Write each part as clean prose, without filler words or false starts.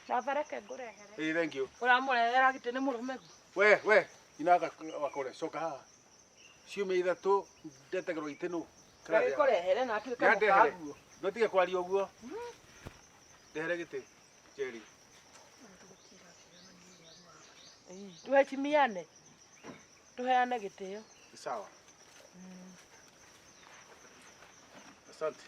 Baba reke ngũrehere. Ĩĩ thank you. Ũramũrehera gĩtĩ nĩ mũrũme guo. We we inaga wakore coka haha. Ciumia ithatũ ndetagĩrwo itĩ nũ. Gagĩkũrehere na atuĩke Nyandehere. mũkaguo. Ndũtige kwaria ũguo. Ndehere gĩtĩ. Njeri. Tuheshimiane. Tuheane gĩtĩo. Sawa. Asante.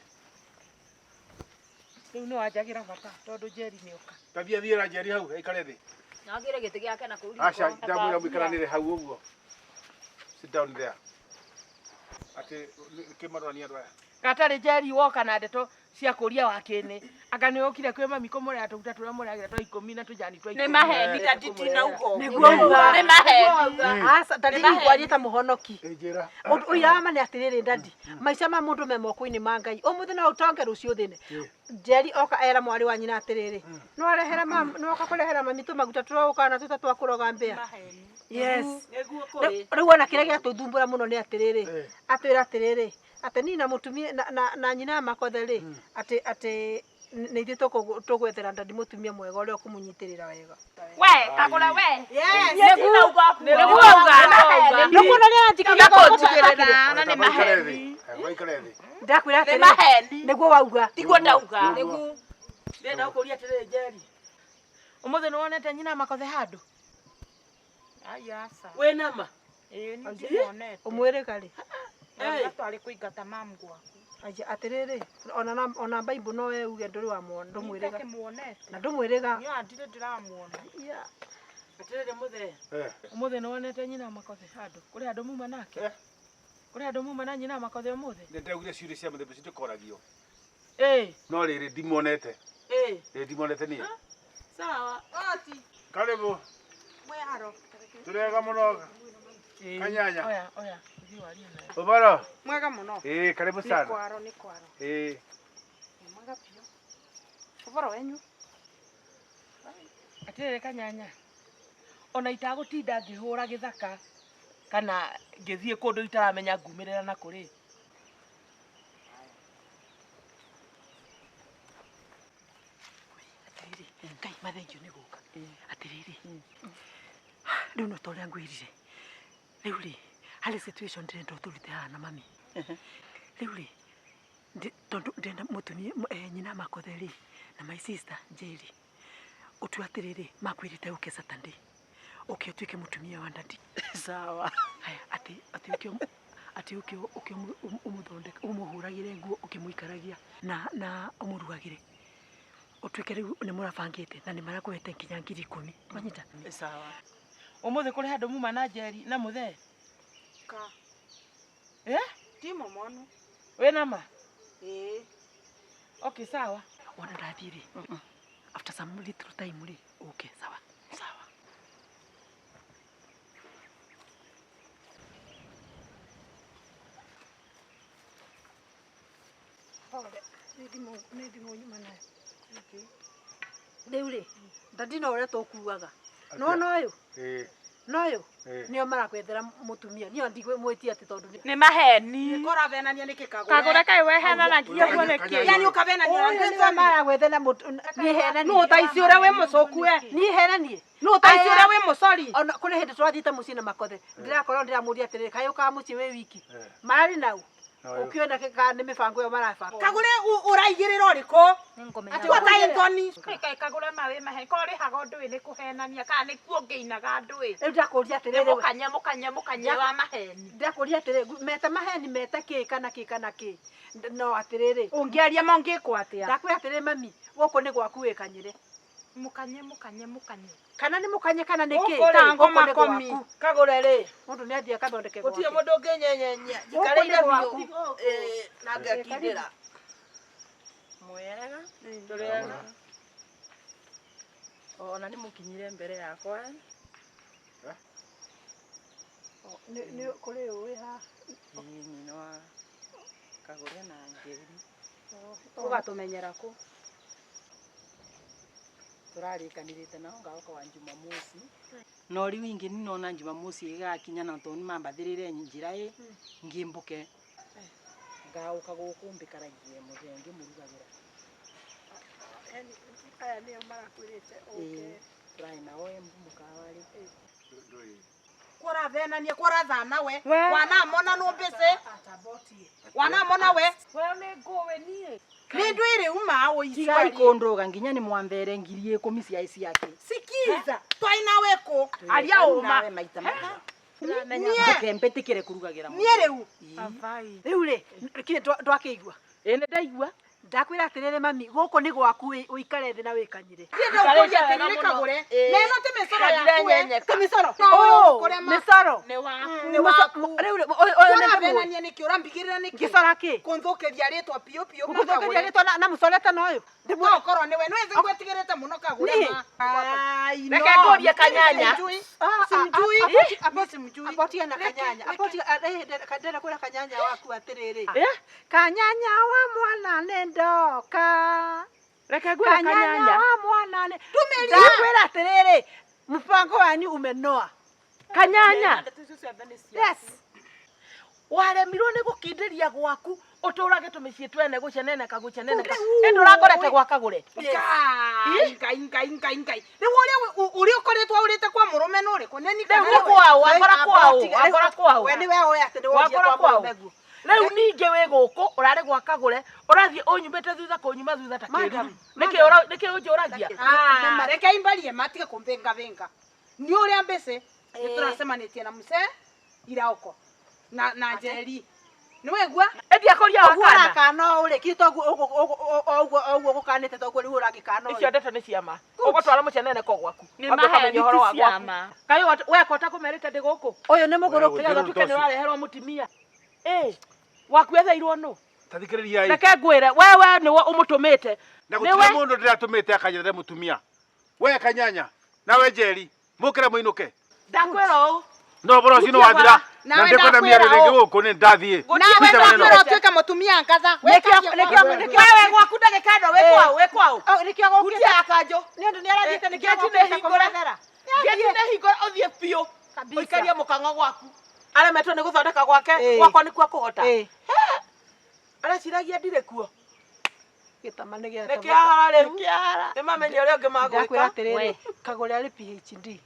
Rĩu nĩ wanjagĩra bata tondũ Njeri nĩ oka. Tabia thiĩra Njeri hau aikare thĩ. Nagĩre gĩtĩ gĩake na kũu riko. Aca ndamwĩra mũikaranĩre hau ũguo. Sit down there. Atĩ nĩkĩ marorania andũ aya? Gatarĩ Njeri woka na ndeto cia kũria wa kĩnĩ. Anga nĩ ũkire kwĩ mami kũmũrehera tũguta tũrĩa mũrehagĩra twa ikũmi na tũjani twa Nĩ ikũmi. maheni ta nditina ugo. Nĩguo uga. Nĩ maheni. Aca ndadi ngwarie ta mũhonoki. Ĩ njĩra. Ũndũ ũira wa ma nĩ atĩrĩrĩ ndadi maica ma mũndũ me moko-inĩ ma Ngai ũmũthĩ no ũtonge rũciũ thĩne. Njeri oka era mwarĩ wa nyina atĩrĩrĩ nĩwarehera nĩwoka kũrehera mami tũmaguta tũrĩa na tũta twa kũroga mbĩa. Yes. Nĩguo kũrĩ. Rĩu ona kĩrĩa gĩatũthumbũra mũno nĩ atĩrĩrĩ atwĩra atĩrĩrĩ atĩ niĩ na mũtumia na nyina makothe rĩ atĩ atĩ nĩ ithuĩ tũgwethera ndadi mũtumia mwega ũrĩa ũkũmũnyitĩrĩra wega. We, kagũre we. Yes. Nĩguo uga. Nĩguo uga. Nĩkuona ũrĩa anjikagia Kũnjigĩrĩra na nĩ Waikare thĩ. maheni. Waikare thĩ. Ndakwĩra Nĩ atĩrĩ maheni. nĩguo wauga. Tiguo ndauga. Nĩguo. Ndĩrenda gũkũria atĩrĩrĩ Njeri. Ũmũthĩ nĩ wonete nyina makothe handũ? Ai aca. Wĩ nama? Ĩĩ nĩ ndĩmuonete. Ũmwĩrĩga rĩ? Ndauga twarĩ kũingata mamu gwaku. Aja atĩrĩrĩ ona ona Bible no we uge ndũrĩ wamuona ndũmwĩrĩga Ndakĩmuonete. na ndũmwĩrĩga. Niĩ ndirĩ ndĩramuona. Atĩrĩrĩ mũthee. Ũmũthĩ nĩ wonete nyina makothe handũ? Kũrĩ handũ muma nake? Kũrĩ handũ muma na nyina makothe ũmũthĩ? Nĩ ndaugire ciũria cia mũthemba ũcio ndĩkoragio. Ĩĩ. No rĩrĩ ndimuonete. Ĩĩ. Ĩĩ ndimuonete niĩ. Sawa. Oti. Karibu. We aro. Tũrega mũno. Kanyanya. Oya, oya. Thiĩ warie naye. Ũboro? Mwega mũno. Ĩĩ karibu Nĩ sana. kwaro nĩ kwaro. Ĩĩ. Nĩ mwega biũ. Ũboro wenyu? Atĩrĩrĩ Kanyanya. Ona itagũtinda ngĩhũra gĩthaka kana ngĩthiĩ kũndũ itaramenya ngumĩrĩra na kũrĩ. Atĩrĩrĩ Ngai mathengio nĩ gũka. Atĩrĩrĩ rĩu no ta ũrĩa ngwĩrire rĩu rĩ harĩ situation ndĩrenda ũtũrute haha na mami. Rĩu rĩ tondũ ndĩrenda mũtumia nyina makothe rĩ na my sister Njeri ũtue atĩrĩrĩ makwĩrĩte ũke Saturday ũke ũtuĩke mũtumia wa ndadi. Sawa. Haya atĩ atĩ ũke atĩ ũke ũke ũmũthondeke ũmũhũragĩre nguo ũkĩmũikaragia na ũmũrugagĩre ũtuĩke rĩu nĩ mũrabangĩte na nĩ marakũhete nginya 10,000 wanyita. Sawa. Ũmũthĩ kũrĩ handũ muma na Njeri na mũthee? Ka. Eh? Ti mũmonu. Wĩ nama? Ĩĩ. Okay, sawa. Wona ndathiĩ rĩ after some little time rĩ ũke sawa. Sawa. Pole nĩ thimũ nyuma nayo. Rĩu rĩ ndadi no ũrĩa tũkuaga nĩwona ũyũ Ĩĩ. na ũyũ Ĩĩ. nĩo marakwethera mũtumia niĩ ndigwĩmwĩtia atĩ tondũ Nĩ maheni. Koravenania nĩkĩ kagũre? Kagũre kaĩ wehenanagia ũguo nĩkĩ? Yani ũkavenania na ũyũ nĩwe ngĩthoni. maragwethera niĩ henanie Nũ tha ici ũrĩa wĩ mũcũku we? niĩ henanie Nũ tha ici ũrĩa wĩ mũcori? ona kũrĩ hĩndĩ tũrathiĩte mũciĩ na makothe ndĩrakorwo ndĩramũria atĩrĩrĩ kaĩ ũkaga mũciĩ wĩ wiki mararĩ nau ũkĩona kana nĩ mĩbango ĩyo marabanga. Kagũre ũraigĩrĩra ũrĩkũ? Nĩngũmenya. Tigwo ta ithoni. Kaĩ kagũre ma wĩ maheni. Korwo ũrĩhaga ũndũ ĩ nĩ kũhenania kana nĩ kuo ngĩinaga andũ ĩ. Rĩu ndakũria Nĩ atĩrĩrĩ mũkanye mũkanye mũkanye wa maheni. ndakũria atĩrĩrĩ meta maheni meta kĩ kana kĩ kana kĩ no atĩrĩrĩ Ũngĩaria ma ũngĩkwo atĩa? ndakwĩra atĩrĩrĩ mami gũkũ nĩ gwaku wĩkanyĩre. Mũkanye mũkanye mũkanye. Kana nĩ mũkanye kana nĩ kĩ Gũkũ rĩ, gũkũ nĩ Ngoma komi. gwaku. Kagũre rĩ. Mũndũ nĩ athiĩ akathondeke Gũtirĩ gwake. mũndũ ũngĩnyenyenya. Gũkũ nĩ Njikarĩire biũ. gwaku. Ĩĩ, na ngekindĩra. Mwega. Tũrĩega. Ona nĩ mũkinyire mbere yakwa. Nĩ kũrĩ ũĩ haha. Ĩĩ nyina wa Kagũre na Njeri. Ũgatũmenyera kũ? Tũrarĩkanĩrĩte nao ngaũka wa Jumamosi. No rĩu ingĩ nĩnona Jumamosi ĩgakinya na tondũ nĩmambathĩrĩre njĩra ĩ ngĩmbũke. Ngaũka gũkũ mbĩkaragie mũthee ngĩmũrugagĩra. Aya nĩo marakwĩrĩte ũke. Tũrarĩ nao Embu mũkawa-rĩ. Kũrathenania kũrathana we. Wanamona nũmbĩcĩ. Wanamona we. We nĩ ngũĩ niĩ. Nĩ ndwĩrĩ uma Tigai ũicarie. kũndũga nginya nĩ mwambere 10,000 ciaĩ ciake. Sikiza. Twainawe kũ? Aria ũma. Nawe maita mana. Niĩ. Ndũkembĩtĩkĩre kũrugagĩra Niĩ rĩu. Bye. Rĩu rĩ, kĩ ndwakĩigua? Ĩ nĩ ndaigua. Ndakwĩra atĩrĩrĩ mami, gũkũ nĩ gwaku ũikare thĩ na wĩkanyire. Niĩ ndũkũria atĩrĩrĩ kagũre. Na ĩno ti mĩcoro yaku we. Ti mĩcoro. No, Oh, kũrĩa ma- mĩcoro. Nĩ waku. Nĩ waku. Rĩu rĩ, ũyũ ũyũ nĩ ndĩmũĩ. Ũrathenania nĩkĩ? Ũrambigĩrĩra nĩkĩ? Ngĩcora kĩ? Kũnthũkĩria rĩtwa piũ piũ Gũgũthũkĩria rĩtwa na mũcorete na ũyũ. No ũkorwo nĩwe nĩwe ngwetigĩrĩte mũno kagũre Niĩ? ma. Ai, Reke no. ngũrie kanyanya. Simjui. Simjui. Mimi simjui. Apotia na kanyanya. Apotia ndĩrenda kwĩra kanyanya waku atĩrĩrĩ. Eh? Kanyanya wa mwana nĩ ndoka. Reke ngwĩre Kanyanya kanyanya. wa mwana nĩ ndakwĩra atĩrĩrĩ, mũbango wanyu umenoa. Kanyanya. Yes. Waremirwo nĩ gũkindĩria gwaku ũtũrage tũmĩciĩ twene gũceneneka gũceneneka ĩndĩ ũrakorete gwa kagũre. Ngai, ngai, ngai, ngai, ngai. Rĩu ũrĩa ũrĩa ũkoretwo ũrĩte kwa mũrũme nĩ ũrĩkũ? Nĩ Rĩu nĩ kwaũ, wakora kwaũ, wakora kwaũ. We nĩwe ũĩ atĩ nĩ wonjia Wakora kwa kwaũ. mũrũme guo. Rĩu ningĩ wĩ gũkũ ũrarĩ gwa kagũre ũrathiĩ ũnyumĩte thutha kũnyuma thutha ta kĩruru. Madam, Nĩkĩ nĩkĩ ũnjũragia? Ah, reke imbarie matige kũmbĩngabĩnga. Nĩ ũrĩa mbĩcĩ nĩ tũracemanĩtie na mũcee iraoko na na Njeri. Nĩ wegua? Ĩndĩ akũria Ũguo wakana. ũrakana ũũ rĩ, kĩ toguo ũguo ũguo gũkanĩte toguo rĩu ũrangĩkana ũyũ. Icio ndeto nĩ ciama. Ũgũtwara mũceneneko gwaku. Nĩ Wambe ũkamenya maheni ũhoro ti wa gwaku. ciama. Kaĩ weka ũtakũmerĩte ndĩ gũkũ? Ũyũ nĩ mũgũrũki. Nĩgetha ũtuĩke nĩ ũrareherwo mũtumia. Ĩ, waku etheirwo nũ? Tathikĩrĩriai. Reke ngwĩre, we we nĩwe ũmũtũmĩte. Na Nĩwe gũtirĩ mũndũ ndĩratũmĩte akanyethere mũtumia. We kanyanya, nawe Njeri, mũkĩre mũinũke. Ndakwĩra ũũ. No ũhoro ũcio nĩ wathira. Na Nawe ndikwenda mĩario ndakwĩra rĩngĩ ũũ. gũkũ nĩ ndathiĩ. Nawe Ruta maneno. ndakwĩra ũtuĩke mũtumia ngatha. Wewe gwaku ndagĩka ĩno wĩ kwaũ, wĩ kwaũ. Nĩkĩo gũkĩte. Hutia ya kanjũ. Nĩ ũndũ nĩ arathiĩte nĩkĩo Ngeti nĩ gũkĩte hingũre. kũmwethera. Ngeti nĩ hingũre ũthiĩ biũ. Kabisa. Ũikarie mũkang'o gwaku. Aremetwo nĩ gũthondeka gwake, Ĩ. gwakwa nĩkuo akũhota. Ĩ. Areciragia ndirĩ kuo. Gĩtama nĩ gĩa Nĩ kĩahara rĩu. Nĩ mamenye ũrĩa ũngĩ Ndakwĩra magwĩka. atĩrĩrĩ, kagũre arĩ PhD.